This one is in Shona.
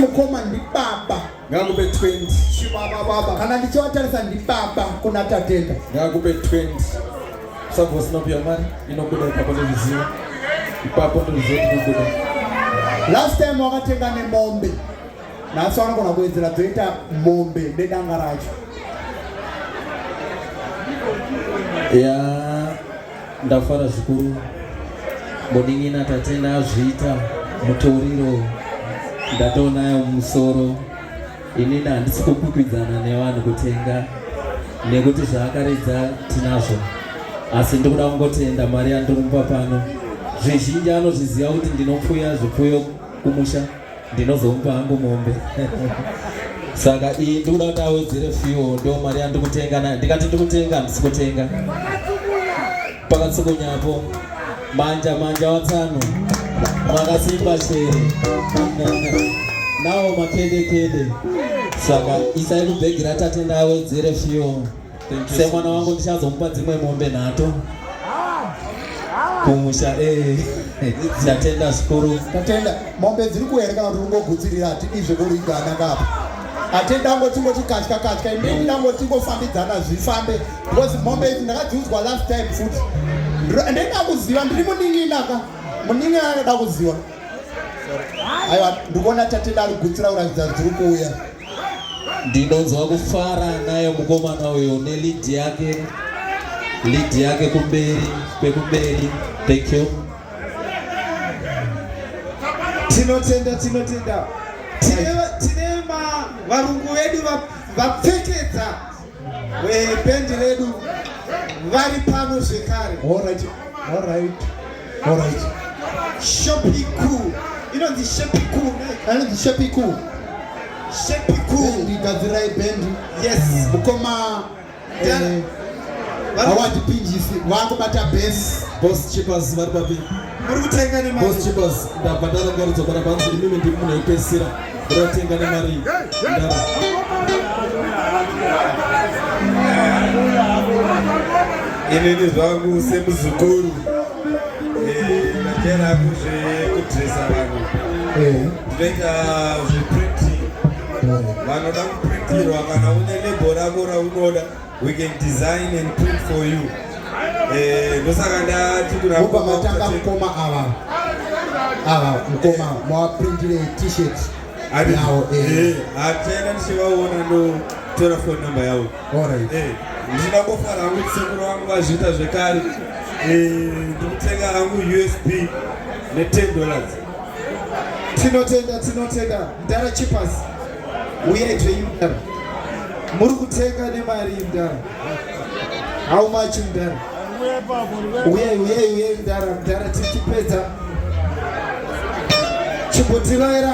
Mukoma ndibaba. Ngakupe 20. Chibaba baba. Kana ndichivatarisa ndibaba kuna Tatenda. Ngakupe 20. Usabva usina kupiwa mari inobuda ipapo ndozviziva. Ipapo ndozviziva kuti inobuda. Last time wakatenga nemombe. Nhasi vanogona kuwedzera dzoita mombe nedanga racho. Ya ndafara zvikuru munin'ina Tatenda azviita mutoriro ndatonayo mumusoro inini handisi kukwikwidzana nevanhu kutenga nekuti zvaakaridza tinazvo asi ndikuda kungotenda mari yandiri kumupa pano zvizhinji anozviziva kuti ndinopfuya zvipfuyo kumusha ndinozomupa hangu mombe saka iyi ndikuda kuti awedzere fuel ndo mari yandikutenga nayo ndikati ndikutenga handisi kutenga pakatsukunyapo manja manja watsano makasimba chere nawo makedekede saka isai kubhegi ratatenda awedzere fuel semwana wangu ndichazomupa dzimwe mombe nhato kumusha eh. Tatenda zvikuru. Tatenda mombe dziri kuhere kana kuti ungogutsirira hatidi zvekurigana kapa. Atenda ngotingoti katya katya inini ndangotingofambidzana zvifambe because mombe idzi ndakadziudzwa last time futi. Ndenda kuziva ndiri munin'ina ka. Munin'ina anoda kuziva. Aiwa ndikuona tatenda ari gutsira kuratidza dziri kuuya. Ndinonzwa kufara naye mukomana uyo nelead yake lead yake kumberi kwekumberi. Thank you. Tinotenda, tinotenda. Tine, tine ma, varungu vedu vapfekedza bhendi redu vari pano zvekare. All right, all right, all right. Shopiku inonzi Shepiku, inonzi Shepiku, Shepiku. Ndigadzirai bhendi. Yes, mukoma Howard Pinjisi vakubata bass. Boss Chippers vari papi? Muri kutenga nemari. Boss Chippers ndabva ndarangaridzwa pana panzi imimi ndimi munhu wekupedzisira ndiratenga nemari ndara. Inini zvangu semuzukuru ndajaira kuzvekudresa vanhu ndinoita zveprinting vanoda kuprintirwa kana une label rako raunoda we can design and print for you ndosaka ndati kuna mubva matanga mukoma ava ava mukoma mavaprintire t-shirt yavo hatichaenda ndichivaona ndotora phone number yavo. Ndichida kufara hangu kuti sekuru vangu vazviita zvekare. Ndikutenga hangu USB ne 10 dollars. Tinotenda, tinotenda mdara Chippers, uyai zvenyu mdara. Muri kutenga nemari mdara? How much mdara? Uyai, uyai, uyai mdara, mdara tichipedza. Chimbotivaira.